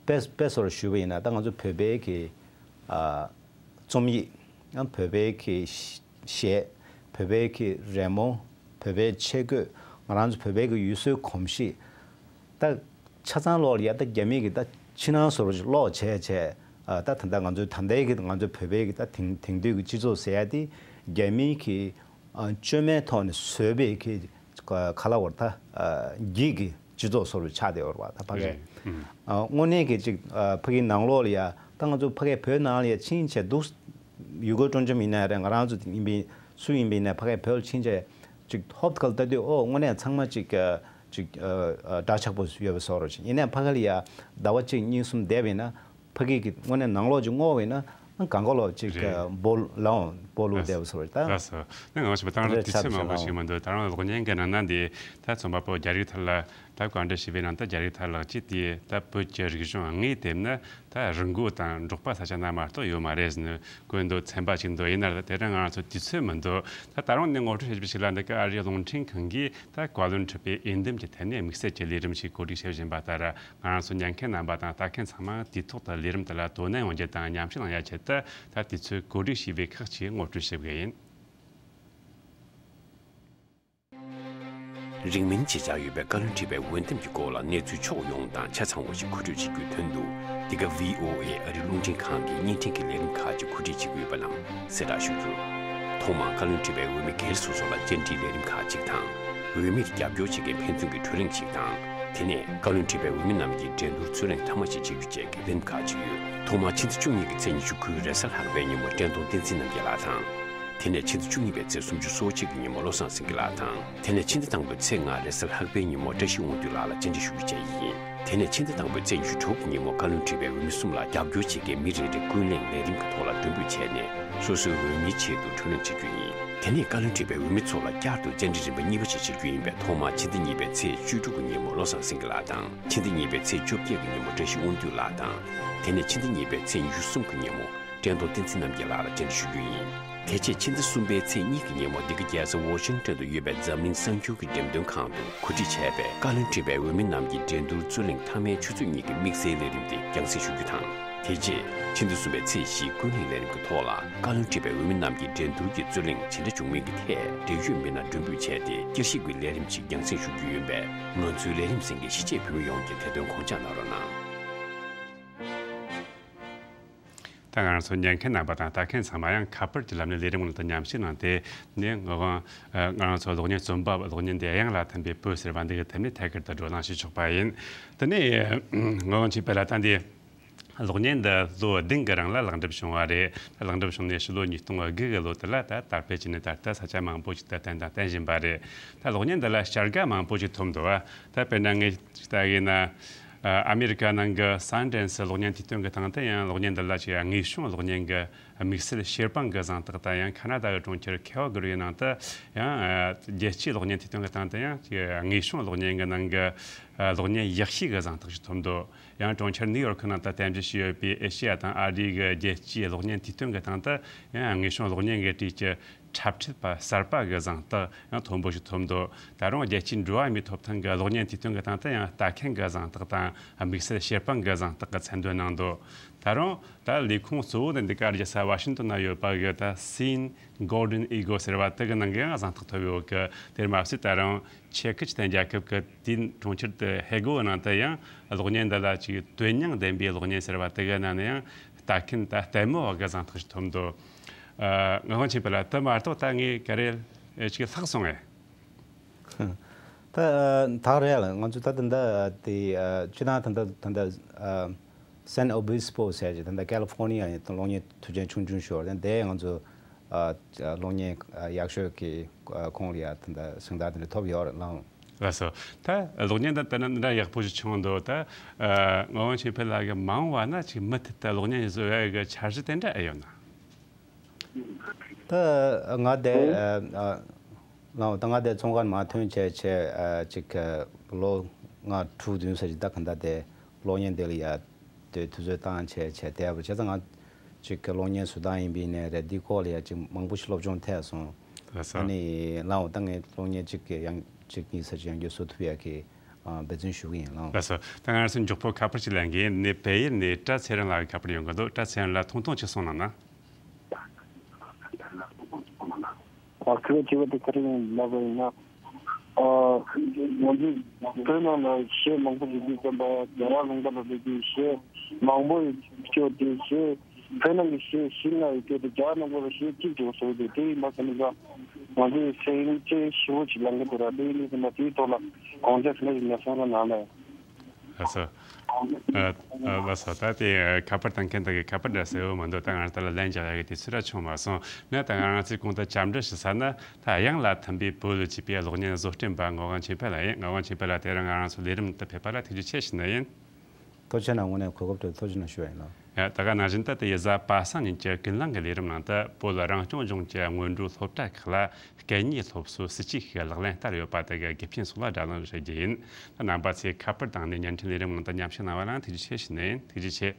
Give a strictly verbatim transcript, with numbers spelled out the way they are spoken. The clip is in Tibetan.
དཔེ་དཔེ་སོར་ཞུས་པ་ཡིན་ན། ད་ང་ཚོ་བོད་པའི་གི་ཨ་རྩོམ་ཡིག་ཡང་བོད་པའི་གི་གཞས། བོད་པའི་གི་རི་མོ། བོད་པའི་ཆས་གོས། ང་རང་ཚོ་བོད་པའི་གི་ཡུལ་སྲོལ་གོམས་གཤིས། ད་ཆ་ཚང་ལོག་ལ་ཡ་ད་རྒྱ་མི་གི་ད་ཕྱི་ནང་སོར་ལོག་བྱས་བྱས། ཨ་ད་ད་ལྟ་ང་ཚོའི་ད་ལྟའི་གི་ང་ཚོའི་བོད་པའི་གི་ད་དེང་དེང་དུས་ཀྱི་སྤྱི་ཚོགས་ཟེར་ཡ་དེ་རྒྱ་མིའི་གི་ཨ་བཅོས་མའི་ཐོག་ནས་བཟོས་པའི་གི་ག་ལ་བར་ད་ཨ་འགྱིག་གི་སྤྱི་ཚོགས་སོར་ཆགས་བསྡད་ཡོད་རེད་བ། ད་ཕ་གི་རེད། ཨ་དངོས་གནས་གི་ཅིག་ཨ་ཕ་གིའི་ནང་ལོགས་ལ་ཡ། ད་ང་ཚོ་ཕ་གིའི་བོད་ནང་ལ་ཡ་ཕྱིན་བྱས་འདུག་ཡུལ་སྐོར་སྤྲོ་འཆམ་ཡིན་ན་རེད། ང་རང་ཚོ་ཡིན་པའི་སུ་ཡིན་པའི་ནས་ཕ་གིའི་བོད་ལ་ཕྱིན་བྱས་ཅིག་ཧོབ་ཁ་ལ་ལྟ་དུས། ཨོ་དངོས་གནས་ཚང་མ་ཅིག་ཨ་ཅིག་ཨ་ཨ་འདྲ་ཆགས་པོ་ཡོད་པའི་བཟོ་འདྲ་ཅིག་ཡིན་ནའི་ཕ་གི་ལ་ཡ་ཟླ་བ་གཅིག་གཉིས་གསུམ་བསྡད་པ་ཡིན་ན། ཕ་གི་གི་དངོས་གནས་ནང་ལོགས་ཅིག་བསྔོགས་པ་ཡིན་ན། ཨ་གང་ག་ལོག་ཅིག་རེད། ཨ་སྦོ་ལའང་སྦོ་ལུག་བསྡད་པའི་བཟོ་འདྲ་ད། ལགས་སོ། ད་ང་ཞིག་ད་ང་དེ་དུས་ཚོད་མང་པོ་ཞིག་མི་འདུག་ད་རང་གློག་བརྙན་གྱི་ནང་ན་འདི་ད་རྩོམ་པ་པོ་རྒྱ་རིགས་ཐར་ལགས། ད་བཀའ་འདྲི་ཞུས་པའི་ནང་དུ་རྒྱ་རིགས་ཐར་ལགས་ཀྱིས་དེ་ད་བོད་ཀྱི་རིག་གཞུང་དངོས་དེབ་ནི་ད་རི་མགོ་དང་འབྲོག་པ་ས་ཆ་ན་མ་གཏོགས་ཡོད་མ་རེད་ཟེར་ནས་བཀོད་འདུག་ཚན་པ་ཞིག་འདུག་ཡིན་ན་ད་དེ་རིང་ང་ཚོ་དུས་ཚོད་མི་འདུག་ད་ད་རུང་ནས་ངོ་སྤྲོད་བྱེད་པ་ཞིག་ལ། འདི་ག་ཨ་རིའི་རླུང་འཕྲིན་ཁང་གིས་ད་བཀའ་བློན་ཁྲི་པའི་འོས་འདེམས་ཀྱི་ཐད་ནས་དམིགས་བསལ་གྱི་ལས་རིམ་ཞིག་གོ་སྒྲིག་བྱེད་བཞིན་པ་ལྟར། ང་རང་ཚོ་ཉན་མཁན་རྣམ་པ་དང་ལྟ་མཁན་ཚང་མ་དུས་ཐོག་ཏུ་ལས་རིམ་དེ་ལ་དོ་ནན་ཡོང་རྒྱུ་དང་མཉམ་ཞུགས་གནང་ཡ་ཆེད་དུ། ད་དུས་ཚོད་གོ་སྒྲིག་བྱས་པའི་ཁག་ཅིག་ངོ་སྤྲོད་ཞུ་གི་ཡིན། རིང་མིན་ཇེ་ཆེར་ཡོད་པའི་བཀའ་བློན་ཁྲི་པའི་འོས་འདེམས་ཀྱི་སྐོར་ལ་གནས་ཚུལ་ཕྱོགས་ཡོངས་དང་ཆ་ཚང་བ་ཞིག་མཁོ་སྤྲོད་བྱེད་རྒྱུའི་དོན་དུ། འདི་ག་བྷི་ཨོ་ཨེ་ཨ་རིའི་རླུང་འཕྲིན་ཁང་གིས་བརྙན་འཕྲིན་གྱི་ལས་རིམ་ཁག་ཅིག་གོ་སྒྲིག་བྱེད་ཀྱི་ཡོད་པ་རྣམས་གསལ་བསྒྲགས་ཞུ་རྒྱུ། ཐོག་མར་བཀའ་བློན་ཁྲི་པའི་འོས་མི་སྒེར་སོ་སོ་ལ་བཅར་འདྲིའི་ལས་རིམ་ཁག་ཅིག་དང་། འོས་མིར་རྒྱབ་སྐྱོར་བྱེད་མཁན་ཕན་ཚུན་གྱི་གྲོས་གླེང་ཞིག་དང་། དེ་ནས་བཀའ་བློན་ཁྲི་པའི་འོས་མི་རྣམས་ཀྱི་འགྲན་བསྡུར་རྩོད་གླེང་མཐའ་མ་ཞིག་བྱེད་རྒྱུ་བཅས་ཀྱི་ལས་རིམ་ཁག་ཅིག་ཡོད། ཐོག་མར་ཕྱི་ཟླ་བཅུ་གཉིས་ཀྱི་ཚེས་ཉི་ཤུ་དགུའི་རེས་གཟའ་ལྷག་པའི་ཉིན་མོ། བཀྲས་མཐོང་བསྟན་འཛིན་རྣམ་རྒྱལ་ལགས་དང་། དེ་ནས་ཕྱི་ཟླ་བཅུ་གཉིས་པའི་ཚེས་སུམ་ཅུ་སོ་གཅིག་གི་ཉིན་མོ། བློ་བཟང་སེང་གེ་ལགས་དང་། དེ་ནས་ཕྱི་ཟླ་དང་པོའི་ཚེས་ལྔ་རེས་གཟའ་ལྷག་པའི་ཉིན་མོ། བཀྲ་ཤིས་དབང་འདུས་ལགས་ལ་བཅར་འདྲི་ཞུ་རྒྱུ་བཅས་ཡིན། དེ་ནས་ཕྱི་ཟླ་དང་པོའི་ཚེས་ཉི་ཤུ་དྲུག་གི་ཉིན་མོ། བཀའ་བློན་ཁྲི་པའི་འོས་མི་གསུམ་ལ་རྒྱབ་སྐྱོར་བྱེད་མཁན་མི་རེ་རེ་ཀུན་གླེང་ལས་རིམ་གྱི་ཐོག་ལ་མགྲོན་འབོད་བྱས་ནས། སོ་སོའི་འོས་མིའི་ཆེད་དུ་གྲོས་གླེང་བྱེད་རྒྱུ་ཡིན། དེ་ནས་བཀའ་བློན་ཁྲི་པའི་འོས་མི་ཚོ་ལ་བསྐྱར་དུ་བཅར་འདྲི་རིམ་པ་གཉིས་པ་ཞིག་བྱེད་རྒྱུ་ཡིན་པས། ཐོག་མར་ཕྱི་ཟླ་གཉིས་པའི་ཚེས་བཅུ་དྲུག་གི་ཉིན་མོ། བློ་བཟང་སེང་གེ་ལགས་དང་། ཕྱི་ཟླ་གཉིས་པའི་ཚེས་བཅོ་བརྒྱད་ཀྱི་ཉིན་མོ། བཀྲ་ཤིས་དབང་འདུས་ལགས་དང་། དེ་ནས་ཕྱི་ཟླ་གཉིས་པའི་ཚེས་ཉི་ཤུ་གསུམ་གྱི་ཉིན་མོ། བཀྲས་མཐོང་བསྟན་འཛིན་རྣམ་རྒྱལ་ལགས་ལ་བཅར་འདྲི་ཞུ་རྒྱུ་ཡིན། དེ་རྗེས་ཕྱི་ཟླ་གསུམ་པའི་ཚེས་གཉིས་ཀྱི་ཉིན་མོ། འདི་ག་རྒྱལ་ས་ཝ་ཤིང་ཊོན་དུ་ཡོད་པའི་འཛམ་གླིང་གསར་འགྱུར་གྱི་འགྲེམས་སྟོན་ཁང་དུ་གོ་སྒྲིག་བྱས་པའི་བཀའ་བློན་ཁྲི་པའི་འོས་མི་རྣམས་ཀྱི་འགྲན་བསྡུར་རྩོད་གླེང་མཐའ་མའི་ཆུ་ཚོད་གཉིས་ཀྱི་དམིགས་བསལ་ལས་རིམ་དེ་རྒྱང་སྲིང་ཞུ་རྒྱུ་དང་། དེ་རྗེས་ཕྱི་ཟླ་གསུམ་པའི་ཚེས་བཞིའི་ཀུན་གླེང་ལས་རིམ་གྱི་ཐོག་ལ། བཀའ་བློན་ཁྲི་པའི་འོས་མི་རྣམས་ཀྱི་འགྲན་བསྡུར་གྱི་རྩོད་གླེང་ཇི་འདྲ་བྱུང་མིན་གྱི་ཐད་འབྲེལ་ཡོད་མི་སྣ་མགྲོན་འབོད་བྱས་ཏེ། བསྐྱར་ཞིབ་ཀྱི་ལས་རིམ་ཞིག་རྒྱང་སྲིང་ཞུ་རྒྱུ་ཡིན་པས། ང་ཚོའི་ལས་རིམ་གསན་མཁན་གཞིས་བྱེས་བོད་མི་ཡོངས་ཀྱིས་དེ་དོན་དགོངས་འཇགས་གནང་རོགས་གནང་། ད་ང་རང་ཚོ་ཉན་མཁན་རྣམ་པ་དང་ལྟ་མཁན་ཚང་མ་ཡང་ཁ་པར་གྱི་ལམ་ནས་ལས་རིམ་ནང་དུ་མཉམ་ཞུགས་གནང་སྟེ། ནས་ངག་དབང་ང་རང་ཚོ་གློག་བརྙན་རྩོམ་པ་པོ་གློག་བརྙན་འདེབས་དབྱངས་ལ་ཕན་པའི་བོད་ཟེར་བ་འདི་གི་ཐད་ནས་ཐད་ཀར་དུ་བགྲོ་གླེང་ཞུ་ཆོག་པ་ཡིན། དེ་ནས་ངག་དབང་ཆོས་འཕེལ་ལགས། ད་འདི་གློག་བརྙན་འདི་ལོ་བདུན་གྱི་རིང་ལ་ལེགས་འགྲུབ་བྱུང་བ་རེད། ད་ལེགས་འགྲུབ་བྱུང་ནས་ཕྱི་ལོ་ཉིས་སྟོང་དགུ་གི་ལོ་དེ་ལ་ད་དར་སྤེལ་བྱས་ནས་ད་ལྟ་ས་ཆ་མང་པོ་ཞིག་ཏུ་བསྟན་དང་བསྟན་བཞིན་པ་རེད། ད་གློག་བརྙན་འདི་ལ་བྱ་དགའ་མང་པོ་ཞིག་ཐོབ་འདུག་ད་དཔེར་ན་ངས་ཅིག་ལྟ་གི་ན། ཨ་མེ་རི་ཀ་ནང་གི་སན་ཌན་སི་གློག་བརྙན་དུས་སྟོན་གྱི་སྟེང་དུ་ཡང་གློག་བརྙན་འདི་ལ་ཅིག་དངོས་བྱུང་གློག་བརྙན་གྱི་དམིགས་བསལ་ཤེར་པང་གི་གཟེངས་རྟགས་དང་། ཡང་ཁ་ན་ཌ་གི་གྲོང་ཁྱེར་ཁེལ་གྷ་རི་ནང་དུ་ཡང་རྒྱལ་སྤྱིའི་གློག་བརྙན་དུས་སྟོན་གྱི་སྟེང་དུ་ཡང་ཅིག་དངོས་བྱུང་གློག་བརྙན་གྱི་ནང་གི་གློག་བརྙན་ཡག་ཤོས་ཀྱི་གཟེངས་རྟགས་ཤིག་ཐོབ་འདུག་ཡང་གྲོང་ཁྱེར་ནིའུ་ཡོར་ཁི་ནང་དུ་རྟེན་གཞི་བྱས་ཡོད་པའི་ཨེ་ཤེ་ཡ་དང་ཨ་རིའི་གི་རྒྱལ་སྤྱིའི་གློག་བརྙན་དུས་སྟོན་གྱི་སྟེང་དུ་ཡང་དངོས་བྱུང་གློག་བརྙན་གྱི་གྲས་ཀྱི་འཁྲབ་ཁྲིད་པ་གསར་པ་གི་གཟེངས་རྟགས་ཡང་མཐོན་པོ་ཞིག་ཐོབ་འདུག་ད་རུང་རྒྱལ་སྤྱིའི་འགྲོ་བ་མིའི་ཐོབ་ཐང་གི་གློག་བརྙན་དུས་སྟོན་གྱི་སྟེང་དུ་ཡང་ལྟ་མཁན་གྱི་གཟེངས་རྟགས་དང་། དམིགས་བསལ་ཤེར་པང་གི་གཟེངས་རྟགས་ཀྱི་མཚན་འདོན་གནང་འདུག་ད་རུང་ད་ལས་ཁུངས་གཙོ་བོ་ནི་འདི་ག་རྒྱལ་ས་ཝ་ཤིང་ཏོན་ན་ཡོད་པ་གི་ད་སིན་གོལ་ཌེན་ཨི་གལ་ཟེར་བ་དེ་གི་ནང་གི་ཡང་གཟེངས་རྟགས་ཐོབ་ཡོད་གི། དེར་མ་ཟད་ད་རུང་ཆེ་ཁུ་ཅི་ཐན་རྒྱལ་ཁབ་ཀྱི་དེའི་གྲོང་ཁྱེར་དེ་ཧེ་གོ་ནང་དུ་ཡང་གློག་བརྙན་འདི་ལ་ཅིག་དོན་སྙིང་ལྡན་པའི་གློག་བརྙན་ཟེར་བ་དེ་གི་ནང་ནས་ཡང་ལྟ་མཁན་ད་ལྟད་མོ་བ་གི་གཟེངས་རྟགས་ཤིག་ཐོབ་འདུག་ཨ་ངག་དབང་ཆོས་འཕེལ་ལགས། དེ་མ་གཏོགས་ད་ངས་ག་རེ་ཅིག་ལྷག་སོང་ངས། ད་ད་རེད་ལ། ང་ཚོ་ད་ད་ད་དེ་ཨ་སྤྱི་བཏང་ད་ད་ད་ད་ཨ་སན་ཨོ་བྷི་སི་པོ་ཟེར་གྱི་ད་ད་ཀ་ལི་ཕོར་ནི་ཡ་ཡི་གློག་བརྙན་མཐུན་རྐྱེན་ཆུང་ཆུང་ཞིག་ཡོད་རེད། དེ་ང་ཚོ་ཨ་གློག་བརྙན་ཨ་ཡག་ཤོས་ཀྱི་ཨ་ཁོངས་ལ་ཡ་ད་ད་གཟེངས་རྟགས་དེ་འདྲ་ཐོབ་ཡོད་རེད་ལགས། ལགས་སོ། ད་གློག་བརྙན་ད་ལྟ་ན་འདི་འདྲ་ཡག་པོ་ཞིག་བྱུང་འདུག་ད་ཨ་ངག་དབང་ཆོས་འཕེལ་ལགས་ཀྱི་མ་འོངས་པ་ན་ཅིག་མུ་མཐུད་དུ་གློག་བརྙན་བཟོ་ཡ་གི་འཆར་གཞི་དེ་འདྲ་ཨེ་ཡོད་ན། ད་ང་དེ་ཨ་ཨ་ལགས། ད་ང་དེ་བཙོན་ཁང་མ་ཐོན་བྱས་བྱས་ཨ་ཅིག་ལོ་ལྔ་དྲུག་བདུན་ཙམ་ཞིག་ད་ག་འདྲ་དེ་གློག་བརྙན་དེ་ལ་ཡ་དེ་དུས་ཚོད་བཏང་བྱས་བྱས་བསྡད་པ་བྱས་ཙང་། ང་ཅིག་གློག་བརྙན་བཟོ་སྟངས་ཡིན་པའི་ནས་རེད། འདི་སྐོར་ལ་ཡ་ཅིག་མང་པོ་ཞིག་སློབ་སྦྱོང་ཐེབས་སོང་། ལགས་སོ། ཨ་ནི་ལགས། ད་ངས་གློག་བརྙན་ཅིག་གི་ཡང་ཅིག་གཉིས་ཙམ་ཞིག་ཡང་བསྐྱར་བཟོ་ཐུབ་ཡ་གི་ འབད་བརྩོན་ཞུ་གི་ཡིན་ལགས། ལགས་སོ། ད་ང་རང་ཚོ་མགྱོགས་པོ་ཁ་པར་ཅིག་ལེན་གི་ཡིན། ནས་བལ་ཡུལ་ནས་བཀྲ་ཚེ་རིང་ལགས་ཀྱི་ཁ་པར་ཡོང་གི་འདུག་བཀྲ་ཚེ་རིང་ལགས་ཐུང་ཐུང་ཅིག་གསུང་གནང་ན། ཨ་ཁུ་བ་ཁྱི་བ་དེ་ག་རེ་ཡིན་ལབ་པ་ཡིན་ན། ཨ་ང་ཚོའི་བོད་ནང་ལ་གཞས་མང་པོ་ཞིག་འདུག་ཙམ་པ་རྒྱ་གར་ལུང་པ་ལ་སླེབས་དུས་གཞས་མང་པོ་སྐྱོ་དེ་གཞས་བོད་ནང་གི་གཞས་བཞི་ལྔ་ཡི་སྐད་དུ་རྒྱ་གར་ནང་ལ་གཞས་གཅིག་ཅིག་བཟོ་དེ་དེ་ཡིན་པ་ཟེར་ན་ང་ཚོའི་སེམས་ཅན་ཞེ་པོ་ཞིག་ལང་གི་འདུག་ར། དེ་ཡིན་དུས་ཙམ་པ་དེའི་ཐོག་ལ་དགོངས་འཆར་ག་འདྲ་ཞིག་ཡོད་ན་གསུང་རོགས་གནང་ལ། ལགས་སོ། ཨ་ཨ་ལགས་སོ། ད་དེ་ཁ་པར་བཏང་མཁན་དག་གི་ཁ་པར་འདྲ་ཟེར་བོ་མི་འདུག་ད་ང་རང་ད་ལ་ལན་རྒྱག་ཡ་གི་དུས་ཚོད་ར་བྱུང་མ་སོང་ན། ད་ང་རང་ཚོས་གོང་དུ་བཅར་འདྲི་ཞུ་ས་ན། ད་དབྱངས་ལ་ཐིམ་པའི་བོད་ལ་བཅས་པའི་གློག་བརྙན་བཟོ་སྐྲུན་པ་ངག་དབང་ཆོས་འཕེལ་ལགས་ཡིན། ངག་དབང་ཆོས་འཕེལ་ལགས་དེ་རིང་ང་རང་ཚོའི་ལས་རིམ་དུ་ཕེབས་པ་ལ་ཐུགས་རྗེ་ཆེ་ཞུ་ནི་ཡིན། ཐུགས་རྗེ་ཆེ་གནང་། དངོས་གནས་གོ་སྐབས་དེར་ཐུགས་རྗེ་གནང་ཞུ་བ་ཡིན་ལགས། ཡ། ད་ག་ནང་བཞིན་ད་དེ་ཡི་གཟའ་པ་སངས་ཉིན་གྱི་ཀུན་གླེང་གི་ལས་རིམ་ནང་དུ་བོད་རང་སྐྱོང་ལྗོངས་ཀྱི་སྔོན་འགྲོའི་སློབ་གྲྭ་ཁག་ལ་སྐད་གཉིས་སློབ་གསོའི་སྲིད་ཇུས་ཤིག་ལག་ལེན་བསྟར་ཡོད་པ་དེ་གི་དགེ་རྒན་སོགས་ལ་བགྲོ་གླེང་བྱེད་རྒྱུ་ཡིན། ད་རྣམ་པ་ཚོས་ཁ་པར་བཏང་ནས་བརྙན་འཕྲིན་ལས་རིམ་ནང་དུ་མཉམ་ཞུགས་གནང་བ་ལ་ཐུགས་རྗེ་ཆེ་ཞུ་ནི་ཡིན། ཐུགས་རྗེ་ཆེ།